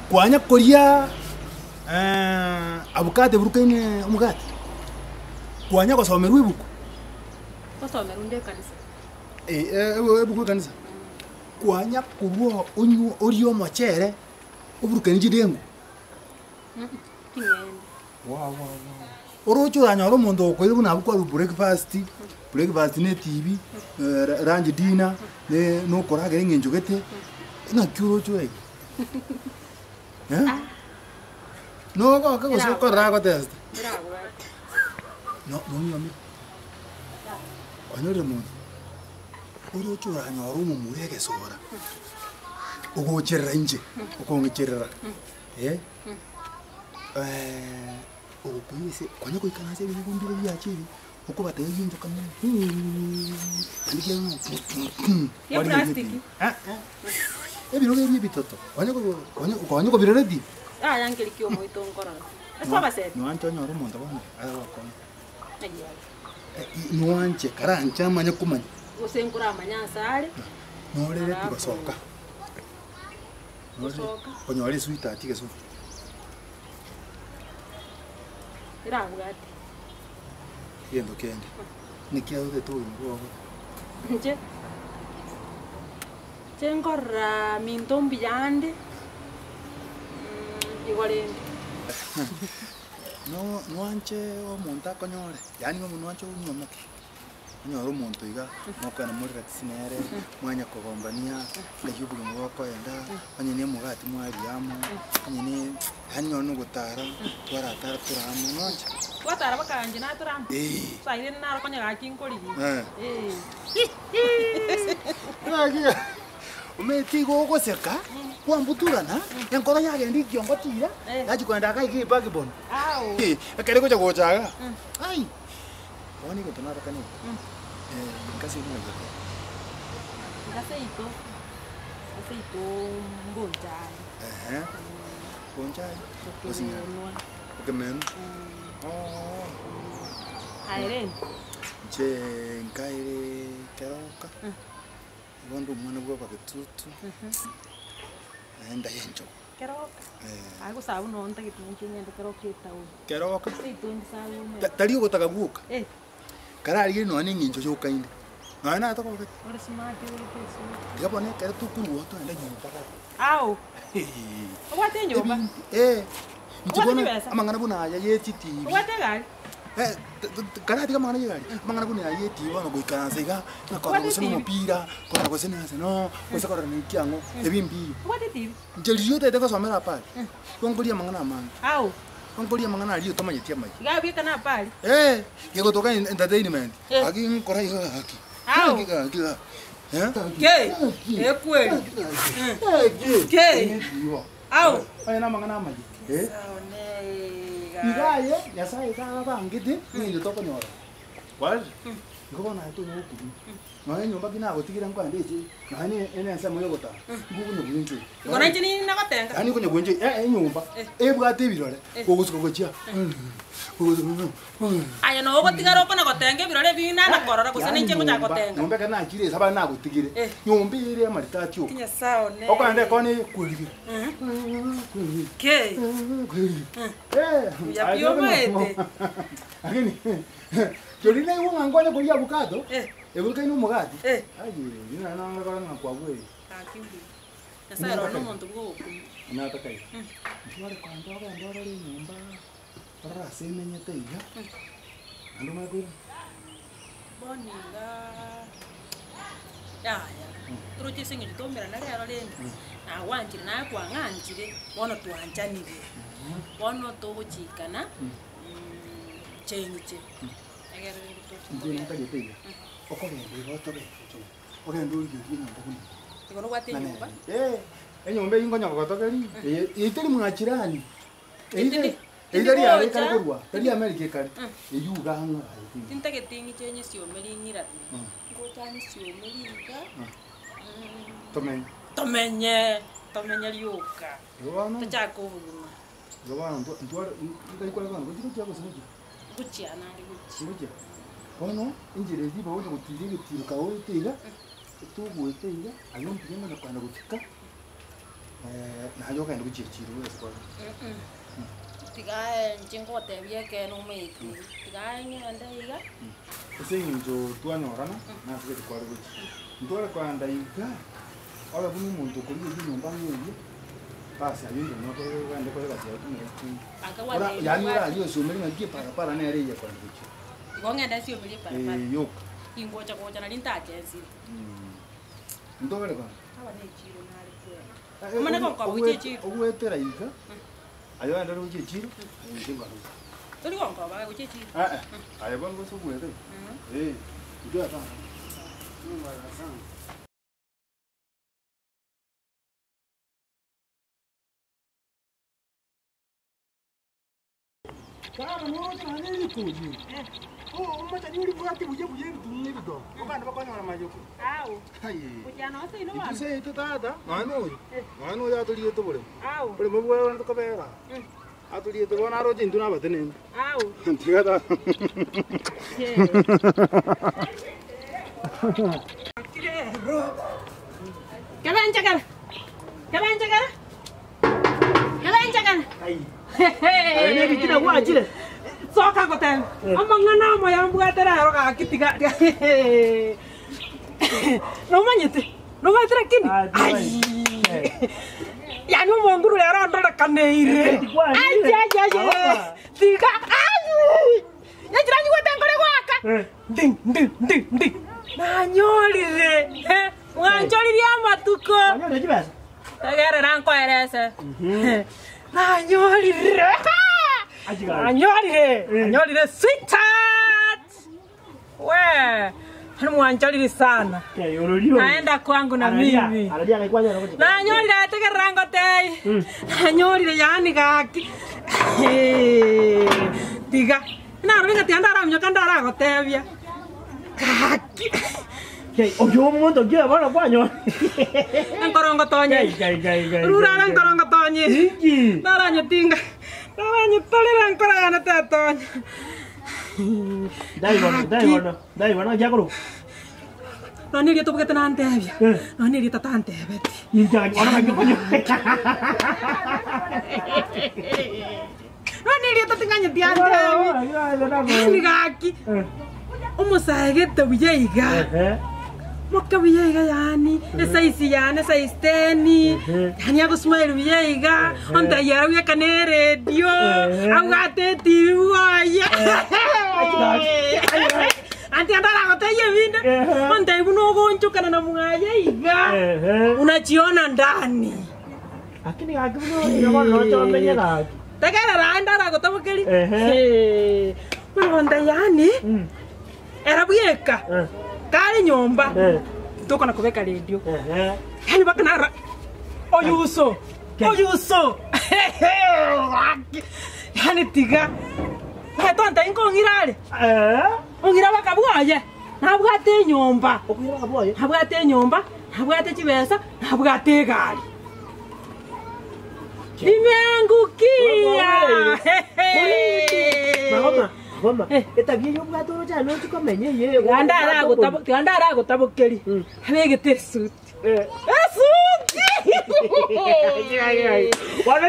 Kwanya koria avocado eburukaine omogati? Kwanya gosomerwa ebuku? Ngosomerwa nde ekanisa. Ebuku ekanisa? Kwanya korwa onywe orie omochere oburukanie chidengu? Ting'ende. Oroche oranyore omonto okoira buna abwo kwarwa breakfast, breakfast na etibi, lunch dinner, na okoragera eng'encho gete, ng'aki oroche oraigwe? Nogoke gose okorora agotesete? Nonyuomire? Kwanyorire monto? Oroche oranyore omomura egesora, ogocherera inche, okong'icherera. Ogokoira ase konya goikara ase ebirogo mbire biacha ebi, okobatebia enchoka naende kiagera Ya plastic. Ebirogo ebi ebitoto, konya konya konya kobiroreti. Yaya nkeri kia omoito nkorora. Ase obaseti. Noanche onyore omonto bono agokonye. Ayio aye. Noanche karanche amanye komanya. Gose nkoramanye ase are. Norereti gosoka. Gosoka. Konyora esweetheart egesusu. Erabwate. Egento kende, naki aotete obogima bwao? Inche, inche nkorora minto mbuya ande, igo rende. No- noanche omonto akonyore, yaani noanche onyuomeke. Onyore omonto iga, mokogenda more relax nere, mwanya kogombania, ng'ai obogima bokoenda, onye na omogati mwaria amo, onye ne yaani nonye na ogotara, twaratara tore amo, noanche? Twatara mpaka inche natora amo? Eeh. Saa ere naro konya gaki nkorigia. Eh. Eeh. Gaki omanyete igo ogoseka, kwambuturana, enkoro yagenda ekiongo chiira, Eh. yachia kogenda iga iga ebackbone. Ao. Ekero egocha gocha iga, ai. Bono egento nabakanire, nkase ime ng'ai ekero. Nkase ito, ase ito mbonchari. Ehe, bonchari, gose ng'a Okemenwa. okemenwa, ooh. Aye rende? Inche nkaire keroka, igo nde omwana bwa abagetutu, naende enchogu. Keroka, aye gose abwo noo ntagete inche ng'ende keroka etaoni. Keroka. Ase etondi sabe omanyete. Tari ogotaka gwoka. Eh. Kararigie nonya na eng'encho yoka inde. Nonya naye tokogete. Ore smart obeke esuti. Tiga bono ekero tokorwa oo togende nyomba bono. Ao. Obwate enyomba? Eh. Inche Obwate bono chibesa? amang'ana buna aya ye chitibi. Obwate egari? Eh, karatiga amang'ana ye egari, amang'ana buna aya ye etibi bono goikaransa iga, ng'a korora Obwate gose na etibi? omopira, korora gose na Arsenal, gose korora na ekiang'o, ebi mbiyo. Obwate etibi? Inche riria otagete gosomera apari, igo nkoria amang'ana amange. Ao. Igo nkoria amang'ana aria otamanyeti amaya. Iga bweka na apari? Eh, gegotoka entertainment, Eh. gaki nkora iga gaki. Ao. Gaki gaki gaki. Eh? Kei, ekweri. Kei. Ao. Onye namang'ana amaya. Eh? Saone Iga iga. aye, Nyasaye iga ababangete, eng'encho tokonyora. Kwarorire? Igo bono aye tonya gokumia. Nonya enyomba ki nagotigire nkoenda eche, nonya ne ene ensemo yogotara, igo okonya bwenchoi. Igo nainche nini nagotenga. Yaani okonya bwenchoi, eh enyomba, Eh. ebwate ebirore, Eh. gogosuka gochia, Aye noo ogotigara okona gotenga ebirore ebi nana korora gose Yaani ninche ngochaka nyomba, gotenga. nyomba ekero nachire ase abana nagotigire, Eh. nyomba ere amaritati oka. Nyasae one. Okoenda ekona eye kwerigera. Kei. Eh, Buya aye pi omaete. Lakini, rirorio naigwe ng'a nkonye koria avocado, Eh. eburukaine omogati, Eh. aye, riria naro nangokora ng'a kwabweire. Gaki mbuya. Nyasae oro nomonto bw'ogokumia. Natakaire. Intware kwanza ogende orore enyomba, orore ase emenyete iga, naende omanye koirana. Bono igaa yaya, toroche ase eng'encho twaumerana rero rende, nagwanchire naye kwang'anchire, bono twanchanire, bono togochikana cheng'iche, egere rende toche Inche kogenda. natagete iga, okogenda iga otobe ogende origererie enyomba buna eye. Igo nobwate enyomba? Eh, enyomba eywo nkonya gogotogeria, eye eye teri mwachirani. Eywo Tindi- eywo tari yare ekare tindigocha. korwa, tari America ekare, eywo iga ang'e aye teiyo. Tintageti ng'iche nyesiomeri ng'irane, ngocha nyesiomeri iga, Tomenye. tomenye, tomenye rioka, Igo bono, tochake obogima, igo bono ntwa ntware nkai kore bono gochia gochia gose gochia? ngochia nare gochia. Ngochia. Bono, enchera eria ribaga onya gotira egetiro kagoete iga, togoeta iga, aye ompirie ng'a kogenda gochika. Naye ogende gochia echiro bwesi kore. Tiga inche ngotebie ekeene omanyete, tiga ng'ende iga. Ase eng'encho twanyorana, nase gete kware gochia. Ntware koenda iga, obe buna omonto okorigereria enyomba ng'a eyio, basi ayio inche nonya ogende kore egasi yaye tumia chumbi. Ora yaani orarie osiomeri ng'aki eparapara nere eye ekoenda gochia. Igo ng'ende nsiomerie eparapara. Eeh yoka. Ingocha gocha nari ntachesire. Ntogere koenda. Aba ne echiro nare kwenda. Omanye gonkoba gochia echiro. Ogwetera iga, aye oenderere gochia echiro, aye inche nkorusia. Tori gonkoba gochia echiro? Eh eh, aye bono gose ogwete, eh, intwe hapana. Nimbara sana. Tara noroche nonya ne rikori eri. Omochani oria bwate buya buya ebitunu na ebitoke, abande bakonyora mayoko. Aye. Intwe seito tata, nonya na oyo, nonya na oyo atoriete oboremo. Oboremo bwaye bono tokobera aa. Atoriete bono aroche intwe nabatenenku. Tiga tata. Kebenchegere, kebenchegere. Aye nebitina gwachire. Soka goteba amang'ana amaya mbwate rero gaki tiga nomanyete nomanyete lakini ai yaani omonguru rero ondorekaneirie ai ai ai tiga ai Enchera nyigwete nkore goaka ndi ndi ndi ndi nanyorire eh, mwanchoririe amatuko Wanyorire chibesa? tegerera nkoerese nanyorire Achigari. nanyorire nanyorire sweetheart we yaani mwanchorire sana Kei, ororio. naenda kwangu na Araria, mimi araria agakwanyora gochia. Nanyorire tegerera ngotei. Nanyorire yaani gaki. Tiga. Narore ng'a tiga ndaraminyoka ndaragotebia. Gaki. Kei, oyio omonto ki oyo bono kwanyora? Enkorongo tonye. Kei, kei, kei, kei, Rurara kei, kei. enkorongo tonye. Inki? Naranyetinga. Naranyetorera enkoro yane tetonya. Dai bono, dai bono, dai bono, naki akorokwa? Nonya na erieta obogete nantebia, Eh. nonya na erieta tantebeti. Inche bono naki okonya. Nonya na erieta ting'anyeti antebi. Yaani gaki, omosae gete buya iga. Moke buya iga yaani, esize yane size ten, yaani agosmile buya iga, ontebia ere bweka na eredio, abwate etibi bwoye. Anti ande aragotebia ebinde, ontebia buna ogoonchokana na mwaye iga, unajiona ndani. Lakini gaki buna oyo bono noche omenye gaki. Tegerera ande aragotabokeria. Hee, bono ontebia yaani, ere bweka. Kare nyomba tokona kobeka redio. Yaani mpaka nara oyuso oyuso yaani tiga tonta inkong'ira are ong'ira baka bwoye nabwate enyomba nabwate enyomba nabwate chibesa nabwate egari nimeangukia Magoma, magoma. Etabia eyio obwate oroche aye nochi komenya eye. Tiga ndaragotabokeria tiga ndaragotabokeria abegete esuti esuti Bono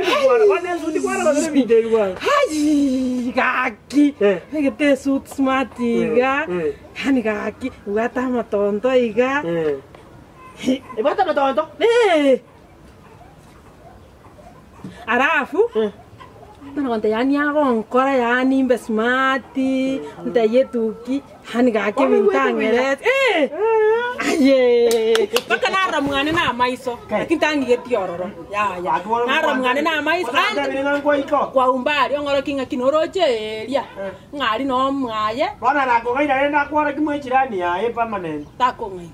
esuti kwarora ebinto ebi bwana. Hai gaki Eh. abegete esuti smart iga Eh. yaani gaki obwate amatonto iga Ebwate amatonto? Eh. Alafu bono gontebia yaani agonkora yaani imbe smart, ntebie etuki, yaani gaki ebinto ang'erete eh! Aye! Mpaka narora mwane na amaiso, lakini tang'igeti ororo, yaya. Narora mwane na amaiso, kwa umbali ong'orokia ng'aki noroche eria, ng'a aria noo mwaye. Bono nakogaira rende nakworokia mwechirani yaye permanent. Takong'aina.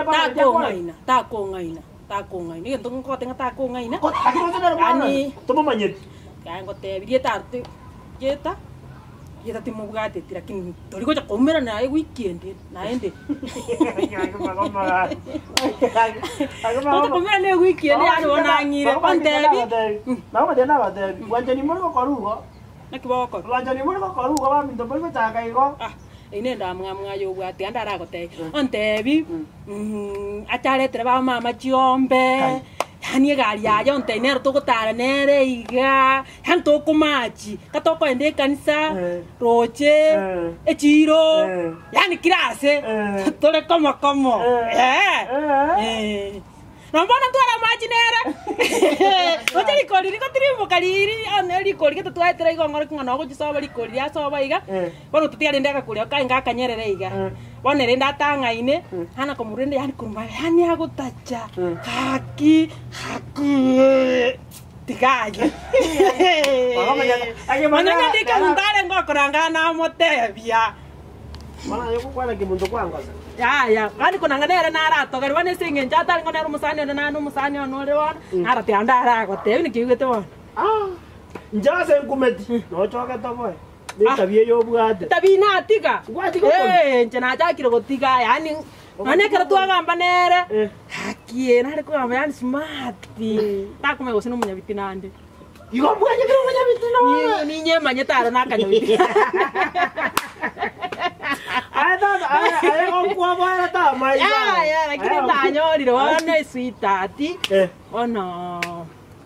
Takong'aina, takong'aina, takong'aina. Egento ngogote ng'a takong'aina. Yaani Tomomanyeti. Yaya ngotebi rieta aro rieta, rieta timobwateti lakini tori gocha koumerana naye weekend naende. Togocha koumerana ewiki ende yaani bono ang'ire ontebi. Nagobatebia nabatebi, bwanchani mbori gokora igo. Naki bogokora? Bwanchani mbori gokora igo baminto mbori gochaka igo. Ah, eyio nendamwamu aye obwate ande aragotebi, ontebi ache aretere bamama chiombe, Kai. Yaani egari yaye ontebia nero togotara nere igaa, yaani tokomachi, ka tokoenda ekanisa, Eh. roche, Eh. echiro, Eh. yaani kera ase, Eh. tore komo komo, Eh. eh. Eh. Eh. Na bono ntware amache nere, roche rikori rigotirimboka riiri one rikori gete twaetera igo ong'oroki ng'a nogochisoba rikori riasoba iga, Eh. bono totiga rende agakori ako kaye ngakanyerere iga. Eh. Bono rende atang'aine, ana komorenda yaani korwa magega yaani agotacha, Mm. gaki gaki tiga ayio. Aye, mana- Onye ndike omonto arenge okoranga namotebia. Bono aye ogokwana kemonto kwangosa. Yaya, yaani konanga nere naratogerwa bono ase eng'encho atarenge nere omosani one naende omosani one ore bono, naroteba ande aragotebia naki oigwete bono. Ah, inche ase nkumeti, nochoke toboe. Netabia eye obwate. Etabi natiga. Gwatiga okonywa? Eh, inche nachakire gotiga yaani nonye ekero twagamba nere Eh. gaki eh, nare kogamba yaani smart takomanya gose nomonyabiti nande. Igo mbwanyekire omonyabiti nore. Ninyemanyete aro nakanyabiti. Aye tata, aye aye gokwaboera tamaiga. Yaya, lakini nanyorire bono esweetheart Eh. bono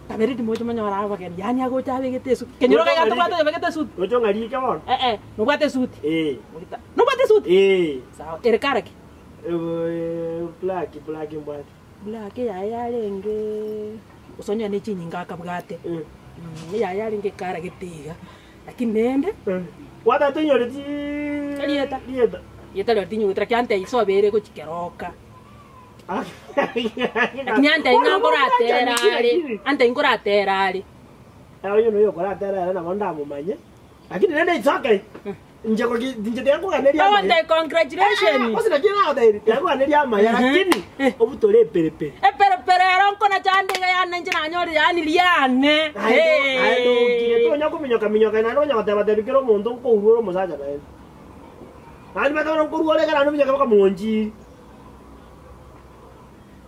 Kabere timocha monyore abageni, yaani agocha abegete esuti. Kenyoro Gocha gaiga ng'arike. tobwate oyobegete esuti. Gocha ng'arike bono. Eh eh, nobwate esuti. Eh. Ogita. Nobwate esuti? Eh. Sawa, ere kara ki? Eh, black, black mbwate. Black eyaye yarenge gose onye ne chinyinga akabwate. Eh. Eyaye yarenge ekara gete iga. Lakini rende, Eh. Gwatete onyoreti Erieta. Rieta. rieta riria tinyigwete lakini antebia isobe ere gochia keroka. Lakini antebia ng'a nkoratera are, antebia nkoratera are. Oyo noyo okoratera ere nabo ndamomanye. Lakini rende it's okay. Inche koki inche tiga nkoganeria amaya. Ogontebia congratulation. Gose naki nagotebirie tiga nkoganeria amaya lakini obutore eperepere. Eperepere ero nkonacha ande iga yane inche nanyorire yaani riane. Aye tokire tonya kominyoka minyoka naende onya goteba tebi kera omonto nkourwa ore omosacha naende. Naende bata bono nkorwa ore ekero naende ominyoke mpaka monchiri.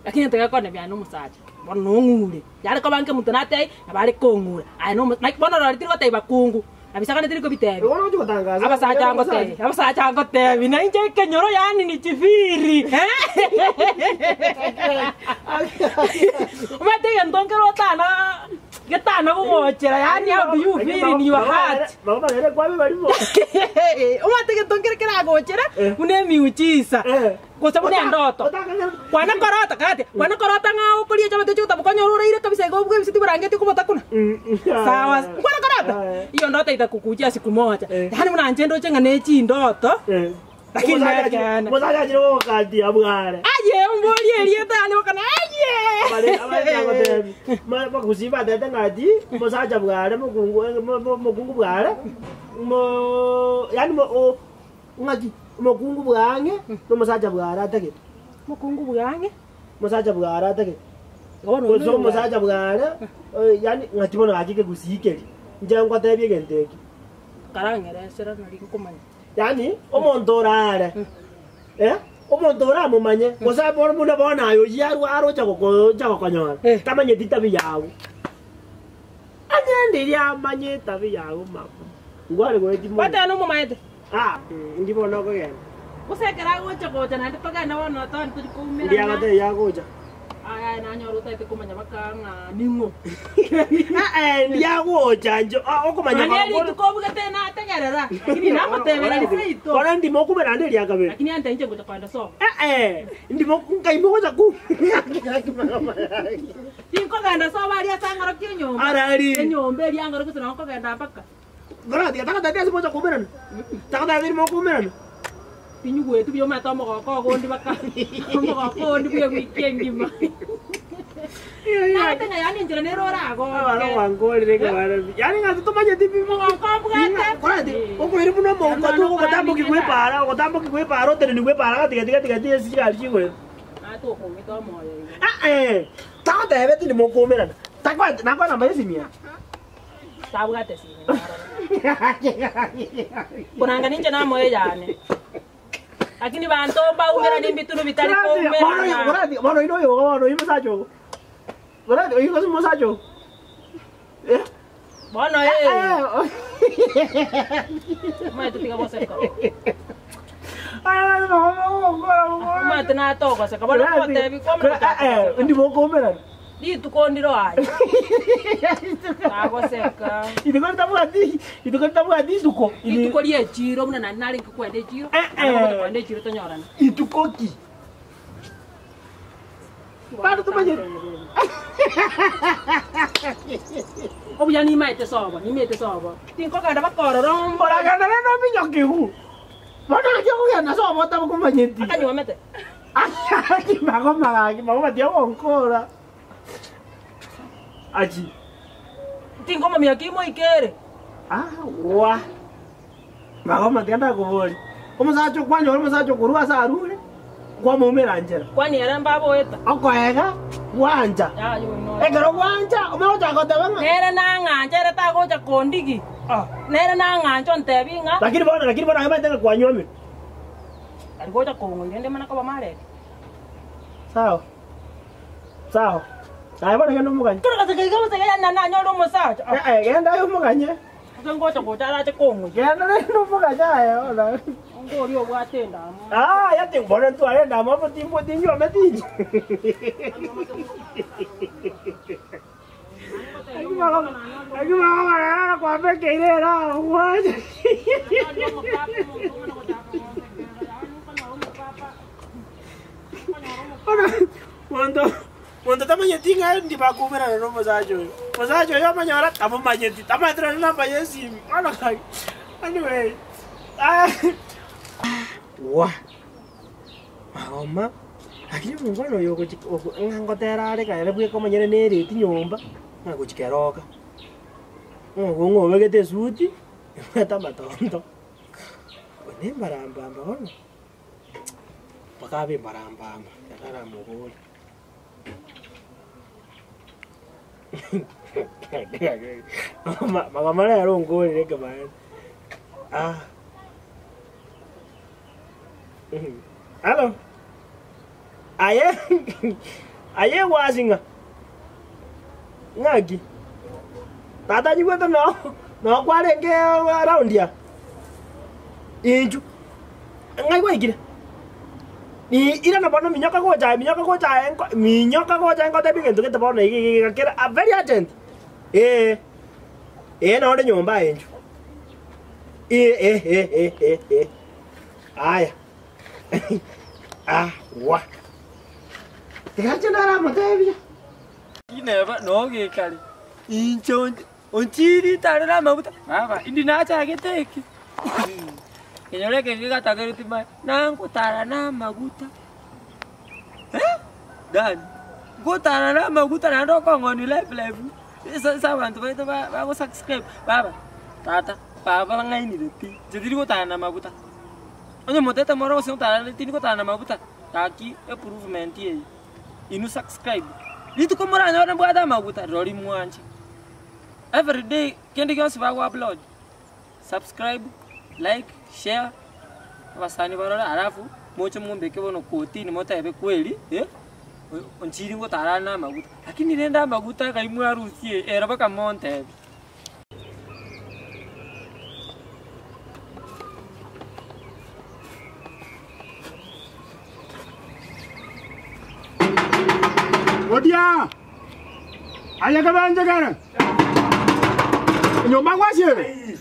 Lakini tiga kone biane omosacha, bono nong'ure. Yare koba nke monto natebie, nabo are kong'ura. Aye nomo naki bono rori tiri gotebia bakungu, na bisakane tiri kobitebia. Bono ogochi gotangaza. Abasacha ngotebia, abasacha ngotebia, na inche ekenyoro yaani ni chifiri Omanyete egento nkere otana getana gogochera yaani how do you feel in your heart? Nabo bagere kwabe barimo. Omanyete egento nkere keragochera Eh. buna emiujiza. Eh. Gose buna endoto. Kwana korota gati, kwana korota ng'a okoria echabati oche gotaboka onyore oraire kabisa igo obwe ebisiti borangeti okobotakuna. Sawa, kwana korota? Iyo ndoto itakukuchia siku moja. Yaani buna inche ndoche ng'a ne chindoto, lakini nekeene. Omosacha achire gogokatia bware. Aye, omborie erieta yane gokana aye! Abare agotebi, bagusii batete ng'ati, omosacha bware mokungu mokungu bware, mo yaani mo Ng'aki omokungu bw'ang'e na omosacha bw'aare atagete? Omokungu bw'ang'e? Omosacha bw'aare atagete. Bono Gose oyio omosacha bw'aare, yaani ng'aki bono gaki ekegusii keria, inche ngotebie egento eke. Karang'eresera nari nkomanya. Yaani, omonto ore aare, eh, omonto oramomanye, gose bono buna bono aye oyio arwe aroche gokocha gokonyora, tamanyeti tabia yago. Onye ndiria amanye etabi yago mama, ngware goetia mono. Gwateba nomomaete? Ah, ndi bono okogenda. Gose ekero agocha gocha naende togende bono toni tori Ndi koumerana. agotebia agocha. Aye aye nanyora otagete komanya baka ng'a ning'o. Eh, ndi agocha inche ah, okomanya Nonye korokwo- rituko obugete nategerera, lakini namotebereri seito. Bono ndimo okumera naende eria kabere. Lakini ante inche ngocha kogenda sobo. Eh, eh, ndimo nkaima ogocha ku. Tinkogenda sobo aria ase ang'orokia enyomba. Arari. Enyomba eria ang'orokia gose nabo nkogenda mpaka. Goratiga tagotebi ase mocha koumerana. Tagotebi mokumerana. Tinyigweti buya omanyete omogoko ogondi baka omogoko ondi bwa ewiki engima. Naete ng'a yaani enchera nere oragoke. Abana gwankorire ekebare. Yaani ng'a titomanyeti pi Omogoko obwate. Korati okoira buna omouko tu ogotamboki gwa epaara ogotamboki gwa epaara oteneni gwa epaara gati gati gati gati ase chigari chigoeta. Naete okong'ita omoyo igo. Eh, tagotebeti ndimokoumerana. Takwete nakwana namba y'esimi yaye. Tabwate simi narora. Koranga ninche namoe eyane. Lakini banto mbaumerani mbitunu bitari koumerana. Bono bono oino oyo bono oyo mosacha ogo. Bono oyo gose mosacha ogo. Eh? Bono eh. Omanyete tiga goseka. Omanyete natogoseka bono ngotebi kwamanya gochaka goseka. Ndimokoumerana. Rituko ndiro aye. Tagoseka. Rituko ritabwati, rituko ritabwati isuko. Rituko rie echiro buna nari narenge kwenda echiro, Eh, eh. nabo kwenda echiro tonyorane. Ituko ki? Bado tumanyete. Obuya nimaete sobo, nimaete sobo. Tinkogenda bakorora mbora. Oragenda rero minyokigu. Bono naki okogenda sobo otakomanyeti. Akanyuomete. Aki magoma gaki, magoma tiagonkora. Achi. Tinkomomia kimoikere. Ah, wa. Magoma tianda kobori. Omosacha okwanyora omosacha okorwa ase arure, kwamoumera nchera. Kwani ere mbaboeta. Okoega, gwancha. Yaye oino. Ekero gwancha, omanye gochaka goteba ng'a Nere nang'ancha ere tagocha kondigi. Nere nang'ancha ontebi ng'a lakini bono lakini bono aye ng'a kwanywomire. Ari gocha kong'oira ende mana koba marege. Sawa. Sawa. Aye bono genda omoganye. Kero gose kaiga gose na nanyore omosacha. Eh, eh, genda aye omoganye. Ase ngocha gocha arache kong'oira. Genda rende omoganye aye bono. Ngori obwate endamo. Ah, yati bono ntware endamo amo timbo tinywome tinyi. Aki magoma rero kwambekeire era gwacha. Bono monto monto tamanyeti ng'a ndi bakumerana na omosacha oyo. Omosacha oyo omonyora tamomanyeti, tamanyeti nonye namba ya esimi. Bono gaki anyway ah wa magoma lakini omongwana oyo ogochi ogo ng'a ngotera are kare bweka omonyene na ereti nyomba, ng'a gochi keroka. Ng'a ogo ng'a obegete esuti, ebwate amatonto, oyo na embarambamba bono, mpaka abe embarambamba ekero aramobori. Magoma rero onkorire ekemanyererio ah. Halo, aye aye gwasi ng'a ng'aki? Tata anyigwete noo noo kwarenge round aa, inchu, ng'ai gwaikire? Irana bono minyoka gocha aye minyoka gocha aye nko minyoka gocha ngotebi egento gete bono iga iga iga kere very urgent, eh, eh nonde nyomba aye inchu, eh eh eh eh eh eh. Aya, ah wa, tiga inche naramotebia. Ineba nogekare inche onde onchiri tarera amaguta baba indi nachagete eke kenyoro eke gegatagereti maya nangotara na amaguta eh dani ngotara na amaguta naende okong'onia live live ase ase abanto baito ba bagosubscribe baba tata baba bang'ainire pi inche tiri gotara na amaguta. Onye motete more gose gotara tindi gotara na amaguta gaki eprovement eye. Inwe subscribe. Rituko moranyore mbwate amaguta rirorio mwanche. Everyday kende gionsi bago upload, subscribe, like, share, abasani barore alafu moche mombeke bono kotini motebe kweli eh, onchiri ngotara are na amaguta. Lakini rende amaguta ngai mwarusie ero mpaka montebie. Odia! Aye kabanjagara. Nyomba gwasiere.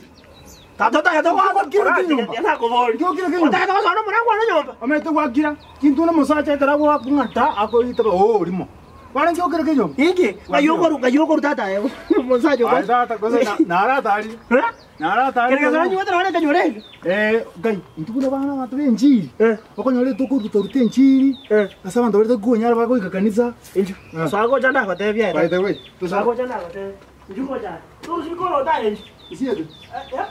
Tata tagete Gwakire kinyomba. Gwakire kinyomba. Otagete gosoa omorango one nyomba. Omanyete gwakira kinto na omosacha ekero agokung'ata akoita oo orimo. Kwarenge okire kenyomba. Inki? Ng'ai okoru ng'ai okoru tata aye omosacha Aye tata gose naratarire. Naratarire. Kere gose nanyuete nonye ekenyoro eke. Eh, ngai, intwe buna abana abanto ba enchiri, Eh. okonyora tokoruta ruta enchiri, Eh. ase abanto baria tokonyara bagoika kanisa. Inchu. Eh. Soa gocha ndagotebia By ere. the way, Soa gocha ndagotebia. Inchu gocha. Torusi korota aye inchu. Isiete. Eh, eh.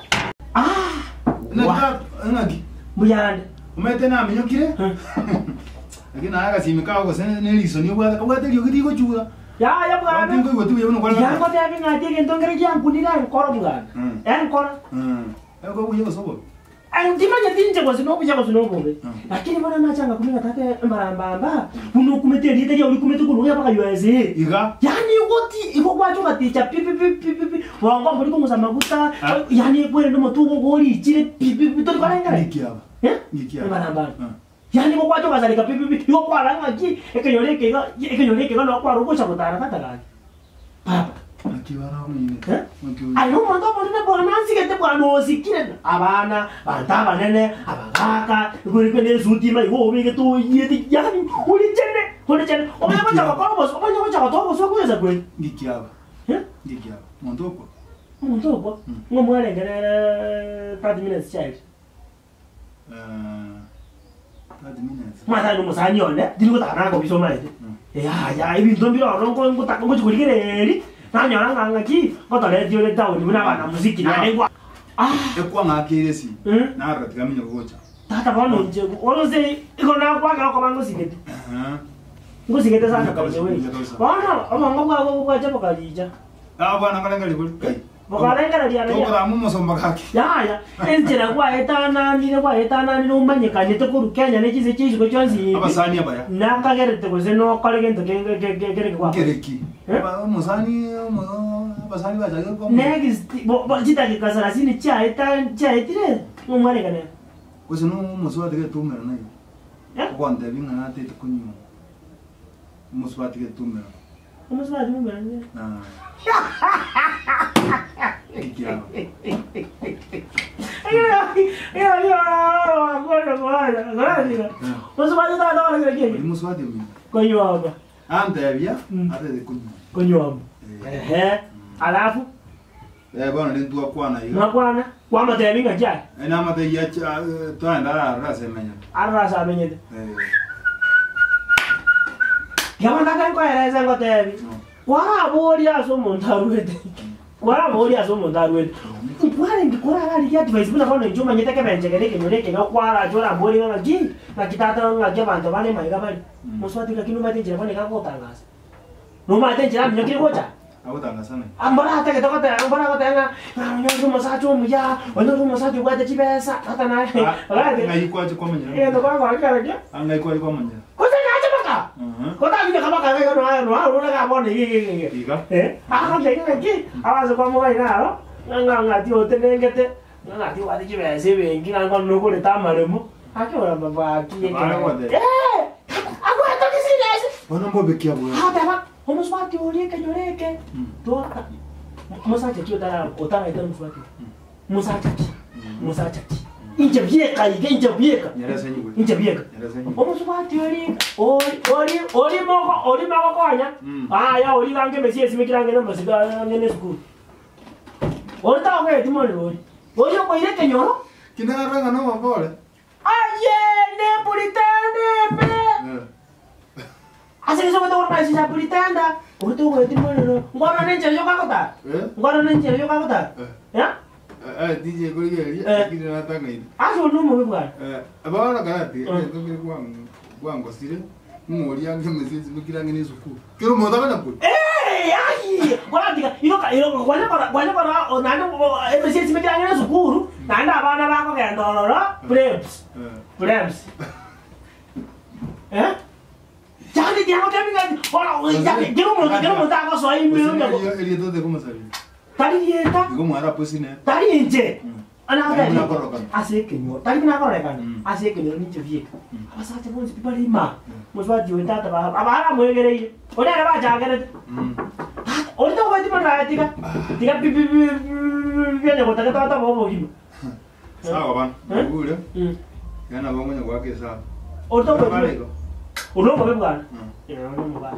Ng'aki ng'aki. Mbuyande. Omanyete naminyokire, lakini naye agasimi kao gose ne eriso niobwate kabwate eriogi rigochura. Yaya bwana. Tinkoigwa buya buna kware Yango tebi ng'ati egento nkere giankunire enkoro bwana. Mm. Enkoro. Eko buya gose obobe. Ndimanyeti inche gose nobuya gose nobobe. Lakini bono nachanga kumenya tata embarambamba buna okumete erieta riao rikumete korwa iga mpaka USA. Iga. Yaani igoti igo gwacha ogaticha pi pi pi pi pi pi bwango mbori kong'usa amaguta Ah. yaani ekwerende omotugo igo orichire pi pi pi tori korengera. Ng'iki aba. Eh? Ng'iki aba. Embarambamba. Ah. Yaani igo gwacha ogasareka pi pi pi, igo kwarora ng'aki ekenyoro eke iga, ekenyoro eke iga noo kwarora ogocha gotara tata gaki. Papa. Naki barang'ainete? Eh? Naki oyo? Aye nomonto omonene bwana ansigete bwana osikire abana, abanto abanene, abagaka, igwe ne esuti ime igo obegete oyiete yaani orichene, orichene. Omanye gocha gokora obosa omanye gocha gotoa obosa bwesa kweri. Ngiki aba. Eh? Ngiki aba. Monto okwa. Omonto okwa, ng'a omwarenge nere 30 minutes chiaye. Mwatari nomosani one, tindi gotaka nakobisa omanyete. Yaya, ebinto mbire ororo nko- ngotaka ngochi korigereria, nanyora ng'a ng'aki, ngotoreti ore town buna abanamuziki naende nkwa ah! Ekwang'akeire esimi, Mm. narora tiga amenye gocha. Tata bono inche, bono nse igo nakwakera okoba ngosigete. Ngosigete sana by the way. Bono, obongo bwabo bwacha bokaricha. Ah, bwana nkarengereria bori kai. Bokarengereria aria. Tokorama omosomba gaki. Yaya, enchera gwaetananire gwaetananire omanyekanete korwa Kenya ne chinse chia isiko chionsi ibi, Abasani abaya. nakagerete gose nokore gento kenge ke- ke- kere gwakora. Nkereki. Eh? Aba- Omosani omo- abasani bachakire komo. Next, bo- bo- chidakika sarasini chiaeta chiaetire, ng'omwarekane. Gose no omosubati getumera naye. Eh? Ogontebia ng'a natete konywa. Omosubati getumera. Omosubati momanyire. Ah. Ekiao. Omosubati tata Ori mosubati omino. Konyuoma. Antebia Mm. atete konywa. Konyuoma. Eh. Ehe. Alafu Eh bono rende twakwana iga. mwakwana kwamotebia ng'aki aye Eh namatebia acha twaenda aroro ase emenyete. aroro ase amenyete. Eh. Tiga ndake nkoerese ngotebi, kwaraboria ase omonto arwete, kwaraboria ase omonto arwete, nkwarenge korararigie advice buna bono inche omanyete ekebenche kere ekenyoro eke iga kwarache oramborie ng'a ng'aki, ng'aki tata ng'aki abanto bane maiga bare, mosubati ng'aki nomanyete enchera bono iga agotangasa, nomanyete enchera aminyokire gocha? Agotangasa naki? Mboratagete goteba, mboragoteba ng'a ng'a onye ore omosacha omuya, onye ore omosacha obwate chibesa, tata naye, oragete. Ng'ai kwache kwamanyera? Egento kwakora kere ki? Ng'ai kwache kwamanyera? Gose nache baka? Gotabinya kabaka iga iga noa noa orore iga bono iga iga iga iga. Iga. Eh, agotebi ng'aki, abanto kwamogai naro, ng'a ng'a ng'ati otenengete, ng'a ng'ati obwate chibesa ebenki ng'a bono nogorete amaremo, gaki oramba bwaki Abana goteba. Eh, agwetoki serious. Bono mbobe ki abwo? Agoteba, omosubati oria ekenyoro eke, tota, mosacha ki otara otaraeta omosubati oria? Mosacha ki? Mosacha ki? Inche bieka iga, inche bieka. Nyarese nyigwe. Inche bieka. Nyarese nyigwe. Omosubati ori ori ori ori moko ori mogokonya. Aya ori gange emesie esimekire ange nomosiko ange ne esukuru. Ori tagweti morero ori. Ori okoira ekenyoro. Kinarora ng'a nomomba ore. Aye ne pretend ebe. Ase gese ogete korora ase ya pretender, ori togoeti morero. Nkwarora ne enchera yoka agotara? Eh? Nkwarora ne enchera yoka agotara? Eh. Eh? Eh, DJ korigereria, Eh. lakini natang'aini. Ase ori nomobe bwana. Eh, bono karati, Eh. egento kere kwang- kwangosire, ng'oria ange emesegi simekire ang'e na esukuru. Kera omonto akanya kori. Eh, ai! Koratiga, iroka iroka kwanya kora kwanya kora o- naende o- emesegi esimekire ang'e na esukuru, naende abana bakogenda ororo, preps. Eh. Preps. Eh? Yaani tiagotebi ng'a bono yaani kera omonto kera omonto agosoa ime Gose onye erio- erieta ote komosaria. tari rieta Igo mwara posine. tari inche Tari Anagotebi buna akororekana. ase ekenyoro tari buna akororekana Mm. ase ekenyoro ninche bieka abasacha bonsi pi bare ima mosubati oyo tata ba abaramoegereire oria ere bachakerete tata oria togoeti mono aye tiga tiga pi pi pi bianya gotaka tata bobe obogima Sawa bana. Eh? Ogure. Mm. Yana bongo gwaka esabu. Oria togoeti Bana igo. oria obobe bwana Mm. Eh, oria omobaya.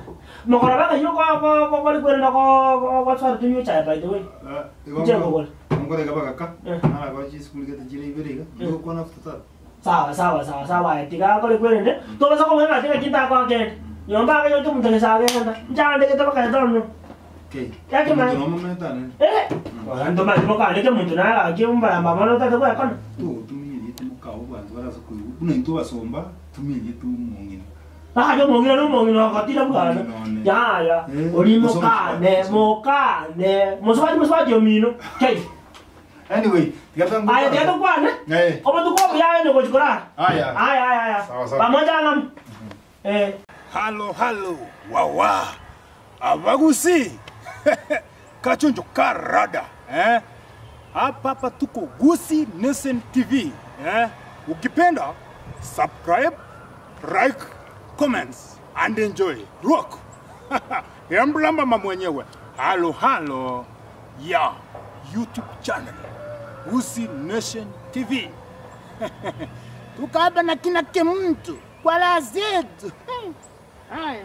Mogoro baka ko ko ko kori kwerenda ko ko ko tunywe chai by the way. Ah, igo Nche nkogora. Nkore gaba gaka. Eh. Nara kwa chisukuru gete chire ibere iga. Eh. Ndokwana after that. Sawa sawa sawa sawa aye tiga akore kwerende tobasa komanya ng'a tiga kintakwa kende nyomba ake yoke omonto gesa agenda nchandegete mpaka etono Okay. Yake Omonto mani. nomometane. Eh, ntomanyete mokande omonto naye gaki ombaramba mono otagete gwekona. Togotumia erieta omokao bwanto barase koigwa buna intwe abasomba tumia erieta omong'ina. Aye omong'ina na omong'ina ogotira bwana. Omong'ina one. Yaya, Eh, ori gose mokane, omosubati. mokane, mosubati mosubati omino. Kei. Anyway, tiga tang'u- Aye tiga tokwane. Eh. Obotuko obuya aye nogochi korara. Aya. Aya aya aya. Sawa, sawa. Pamoja ng'am. Eh. Halo halo wawa abagusi kachonjo karada eh? Hapa hapa tuko Gusii Nation TV eh? Ukipenda subscribe, Like, comments and enjoy. Rock! Emblamba mwenyewe. Halo halo ya YouTube channel. Gusii Nation TV. Tuko hapa na kina Kemuntu kwa raha zetu. Haya.